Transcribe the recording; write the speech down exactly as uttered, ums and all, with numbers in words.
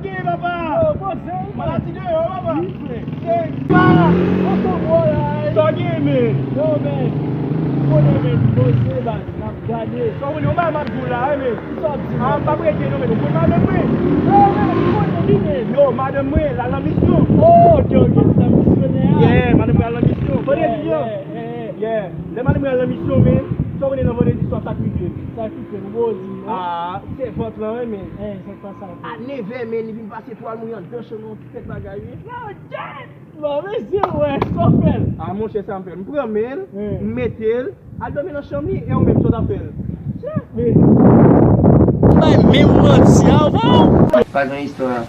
Gen papa. Yo, poze wi. Maladi deyò papa. Wi frè. Gen pa. Kote w la? Sa w gen men? Yo men. Konnen men poze baz. N ap gade. Sa w konnen yon bagay m ap di w la wi men. Ki sa w ap di? Ah, m p ap rete non men. Ou konn madanm mwen? Yo men, ou konnen li men. Yo, madanm mwen l al nan misyon. Oh, ok, ok, se sa misyonè a. Yeah, madanm mwen al nan misyon. Vandredi an. Yeah. Lè madanm mwen al nan misyon men. Sa w konnen nan vandredi swa sa k rive. Sa k rive, nou bo di. Ah, sèvant lan wi men. Eh, sa k pase? A nevè men li vin pase twal mwen anndan chanm nan yon ti tèt bagay wi. Yo, Jan! Bon, mesye, wè, sa w fè l? Ah, monchè, sa m fè l. M pran men l, m mete l, al dòmi nan chanm li, e ou menm, sa w t ap fè l? Bay menm manti avan w. Pa gen istwa.